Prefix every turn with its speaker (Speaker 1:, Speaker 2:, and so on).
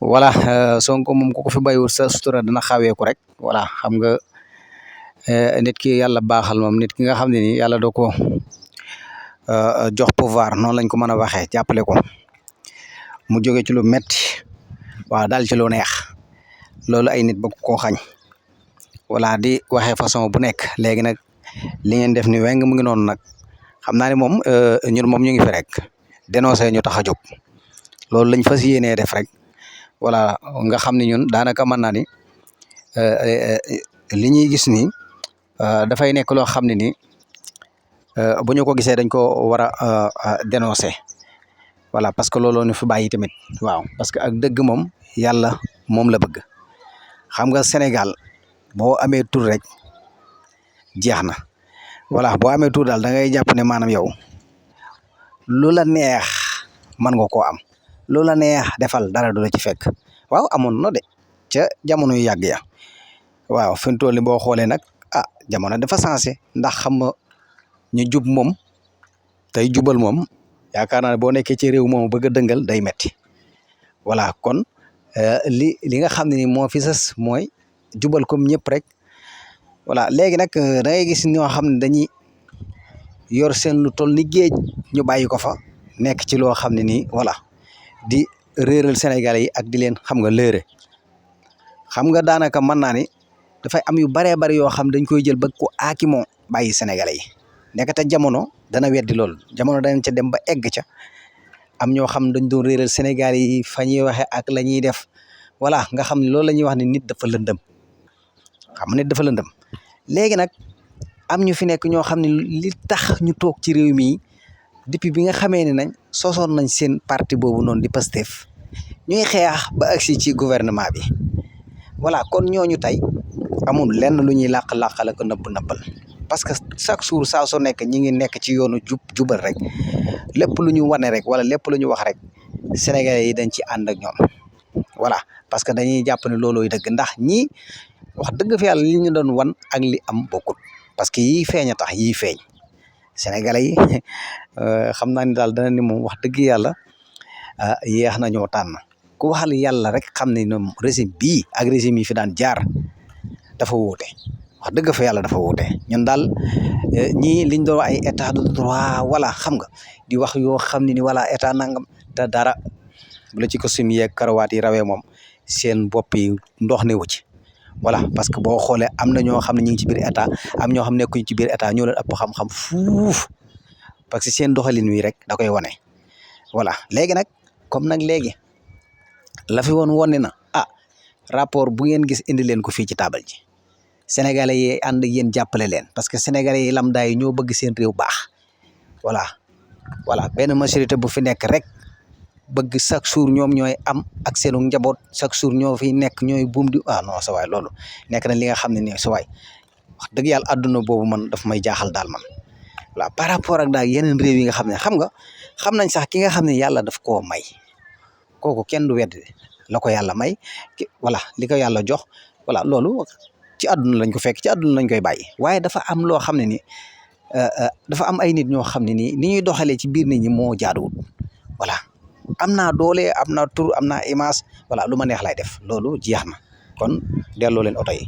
Speaker 1: voilà Sonko moom ku ko fi bàyyiwul sa sutura dana xaweeku rek voilà xam nga nit ki yàlla baaxal moom nit ki nga xam ne ni yàlla doo ko jox pouvoir noonu lañ ko mën a waxee jàppale ko mu jóge ci lu metti waaw daal ci lu neex loolu ay nit bëgg koo xañ voilà di waxee façon bu nekk léegi nag li ngeen def ni weng mu ngi noonu nag xam naa ne moom ñun moom ñu ngi fi rek dénoncé ñu tax a jóg loolu lañ fas yéenee def rek voilà nga xam ne ñun daanaka mën naa ni li ñuy gis ni dafay nekk loo xam ne ni bu ñu ko gisee dañ ko war a dénoncer voilà parce que looloo ñu fi bàyyi tamit waaw parce que ak dëgg moom yàlla moom la bëgg xam nga Sénégal boo amee tur rek jeex na voilà boo amee tur daal da ngay jàpp ne maanaam yow lu la neex mën nga koo am lu la neex defal dara du la ci fekk waaw amoon na de ca jamono yu yàgg ya waaw fi mu toll nii boo xoolee nag jamono dafa sensé ndax xam nga ñu jub moom tey jubal moom yaakaar naa ne boo nekkee ci réew moom bëgg a dëngal day metti voilà kon li nga xam ne ni moo fi sës mooy jubal comme ñëpp rek voilà léegi nag da ngay gis ñoo xam ne dañuy yor seen lu toll ni géej ñu bàyyi ko fa nekk ci loo xam ne nii voilà di réeral Sénégalais yi ak di leen xam nga lëre xam nga daanaka mën naa ni dafay am yu baree bari yoo xam dañ koy jël bëgg ko aakimoo bàyyi Sénégalais yi nekkate jamono dana weddi lool jamono danañ ca dem ba egg ca am ñoo xam dañ doon réeral Sénégalais yi fa ñuy waxee ak la ñuy def voilà nga xam ne loolu la ñuy wax ne nit dafa lëndëm xam nit dafa lëndëm léegi nag am ñu fi nekk ñoo xam ne li tax ñu toog ci réew mi depuis bi nga xamee ne nañ sosoon nañ seen parti boobu noonu di Pastef ñuy xeex ba agsi ci gouvernement bi voilà kon ñooñu tey amul lenn lu ñuy làq-làqal ak nëbb-nëbbal parce que chaque jour saa su nekk ñi ngi nekk ci yoonu jubal rek lépp lu ñu wane rek wala lépp lu ñu wax rek Sénégalais yi dañ ci ànd ak ñoom voilà parce que dañuy jàpp ne loolooy dëgg ndax ñii wax dëgg fi yàlla li ñu doon wan ak li am bokkul parce que yii feeñ a tax yii feeñ Sénégalais yi xam naa ni daal dana ni moom wax dëgg yàlla yéex na ñoo tànn ku waxal yàlla rek xam ne ñoom régime bii ak régime yi fi daan jaar dafa wuute wax dëgg fa yàlla dafa wuute ñun daal ñii liñ doon ay état de droit wala xam nga di wax yoo xam ne ni wala état nangam te dara bu la ci costume yeeg karawaat yi rawee moom seen bopp yi ndox newu ci voilà parce que boo xoolee am na ñoo xam ne ñu ngi ci biir état am ñoo xam ne nekkuñ ci biir état ñoo leen ëpp xam-xam fuuf parce que seen doxalin wi rek da koy wane voilà léegi nag comme nag léegi la fi woon wone na rapport bu ngeen gis indi leen ko fii ci taabal ji Sénégalais yi ànd yéen jàppale leen parce que Sénégalais yi lambda yi ñoo bëgg seen réew baax voilà benn majorité bu fi nekk rek bëgg chaque jour ñoom ñooy am ak seenu njaboot chaque jour ñoo fi nekk ñooy buum di non sa waay loolu nekk na li nga xam ne nii sa waay wax dëgg yàlla àdduna boobu man daf may jaaxal daal man voilà par rapport ak daal yeneen réew yi nga xam ne xam nañ sax ki nga xam ne yàlla daf koo may kooku kenn du weddi la ko yàlla may voilà li ko yàlla jox voilà loolu ci àdduna lañ ko fekk ci àdduna lañ koy bàyyi waaye dafa am loo xam ne ni dafa am ay nit ñoo xam ne nii ni ñuy doxalee ci biir nit ñi moo jaaduwul voilà am naa doole am naa tur am naa image voilà lu ma neex lay def loolu jeex na kon delloo leen oto yi